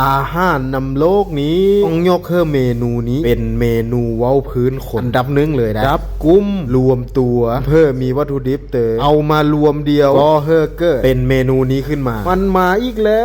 ອາຫານນຳໂລກນີ້ ຕ້ອງຍົກໃຫ້ເມນູນີ້ເປັນເມນູເວົ້າພື້ນຄົນອັນດັບໜຶ່ງເລີຍນະ. ຈັບກຸມລວມຕົວ ເພື່ອມີວັດຖຸດິບເຕີ ເອົາມາລວມດຽວກໍໃຫ້ເກີດເປັນເມນູນີ້ຂຶ້ນມາ. ມັນມາອີກແລ້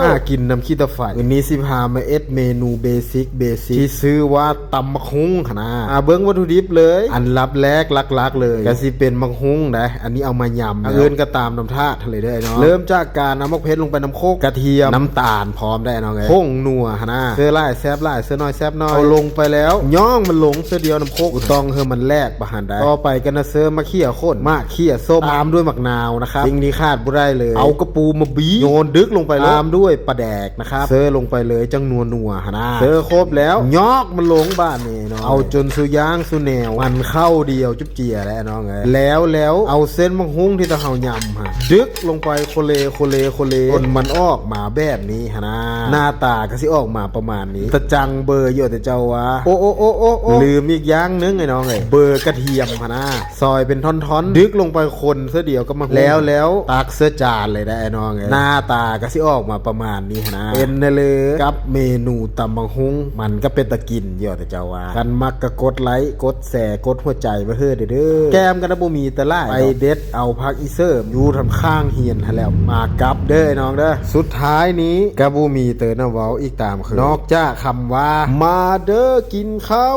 ວ ຫາກິນນຳຂີ້ຕາໄຟ. ມື້ນີ້ຊິພາມາເຮັດເມນູເບຊິກເບຊິກ ທີ່ຊື່ວ່າ ຕຳບັກຫຸ່ງຫັ້ນນະ. ອາ ເບິ່ງວັດຖຸດິບເລີຍ ອັນດັບແລກຫຼັກໆເລີຍ ກະຊິເປັນບັກຫຸ່ງໄດ໋. ອັນນີ້ເອົາມາຍຳ ແລ້ວ ອັນອື່ນກະຕາມນຳທາດຫັ້ນເລີຍເດີເນາະ. ເລີ່ມຈາກການນຳໝາກເຜັດລົງໄປນຳໂຄກ ກະທຽມ ນ້ຳຕານພ້ອມໄດ໋ນ້ອງເອີຍ ຜົງນົວຫັ້ນນະ. ເສີຫຼາຍແຊບຫຼາຍ ເສີໜ້ອຍແຊບໜ້ອຍ ເອົາລົງໄປແລ້ວ ຍ້ອງມັນລົງເທື່ອດຽວນຳໂຄກ ບໍ່ຕ້ອງໃຫ້ມັນແຫຼກປານໃດ. ຕໍ່ໄປກະນະເສີໝາກເຂຍຂົນ ໝາກເຂຍສົ້ມ ຕາມດ້ວຍໝາກນາວນະຄັບ. ສິ່ງທີ່ຂາດບໍ່ໄດ້ເລີຍ ເອົາກະປູມາບີ ໂຍນດຶກລົງໄປ ຕາມດ້ວຍປາແດກ ນະຄັບ ເສີລົງໄປເລີຍຈັ່ງນົວໆຫັ້ນນະ. ເສີຄົບແລ້ວ ຍ້ອງມັນລົງບາດນີ້ເນາະ ເອົາຈົນສຸຢ່າງສຸແນວ ມັນເຂົ້າດຽວຈຸບເຈຍແຫຼະນ້ອງເອີຍ. ແລ້ວ ແລ້ວເອົາເສັ້ນບັກຫຸ່ງທີ່ເຮົາຍຳຫັ້ນ ດຶກລົງໄປໂຄເລໂຄເລໂຄເລ ຈົນມັນອອກມາແບບນີ້ຫັ້ນນະ. ໜ້າຕາກະຊິອອກມາປະມານນີ້ ຕາຈັ່ງເບີຢູ່ແຕ່ເຈົ້າວ່າ. ໂອ້ ໂອ້ ໂອ້ ໂອ້ ໂອ້ ລືມອີກຢ່າງໜຶ່ງໄອ້ນ້ອງເອີຍ ເບີກະທຽມຫັ້ນນະ ຊອຍເປັນທ່ອນໆ ດຶກລົງໄປຄົນເທື່ອດຽວກັບໝາກຫຸ່ງ ແລ້ວ ແລ້ວຕັກໃສ່ຈານເລີຍໄດ໋ອ້າຍນ້ອງເອີຍ. ໜ້າຕາກະຊິອອກມາປະມານນີ້ຫັ້ນນະ. ເປັນແນວໃດກັບເມນູຕຳບັກຫຸ່ງ? ມັນກະເປັນຕາກິນຢູ່ແຕ່ເຈົ້າວ່າ. ຄັນມັກກະກົດໄລ້ ກົດແຊ ກົດຫົວໃຈໄວ້ໃຫ້ເດີ. ແກ້ມກະບໍ່ມີແຕ່ຫຼາຍ ໄປເດັດເອົາຜັກອີເສີມຢູ່ທາງຂ້າງຮຽນຫັ້ນແລ້ວ ມາກັບເດີອ້າຍນ້ອງເດີ. ສຸດທ້າຍນີ້ກະບໍ່ມີແຕ່ນຳເວົ້າອີກຕາມເຄີຍ ນອກຈາກຄຳວ່າ ມາເດີກິນເຂົ້າ.